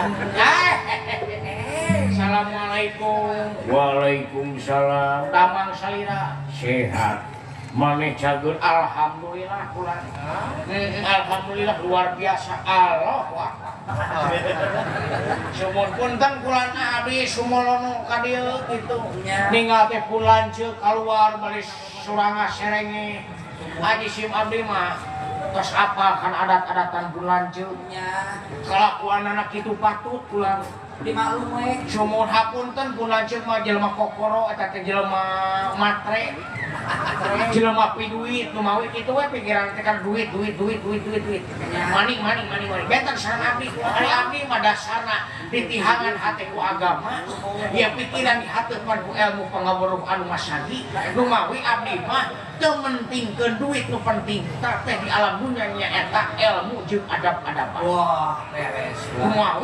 Eh, assalamualaikum. Waalaikumsalam. Damang salira? Sehat. Maneh cager? Alhamdulillah kula. Alhamdulillah luar biasa. Allah wah. Sumur punten kula abdi sumolono ka dieu kitu. Ninggal teh pun lanceuk kaluar bari suranga serenge. Aji sim abdi mah tos apal kan adat-adatan pun lanceuk. Kelakuan anak kitu patut kula. Dimaklum we. Sumur hapunten pun lanceuk mah jelema kokoro eta teh jelema matre. Jelema piduit nu mawi kitu we pikiran teh kan duit duit duit duit duit duit. Maning maning maning maning. Benten sareng abdi, ari abdi mah dasarna ditihangan hate ku agama, ya pikiran dihateupan ku ilmu pangaweruh anu masagi. Nu mawi abdi mah teu mentingkeun duit, nu penting teh di alam dunya nya eta ilmu jeung adab-adaban. Wah, beres. Nu mawi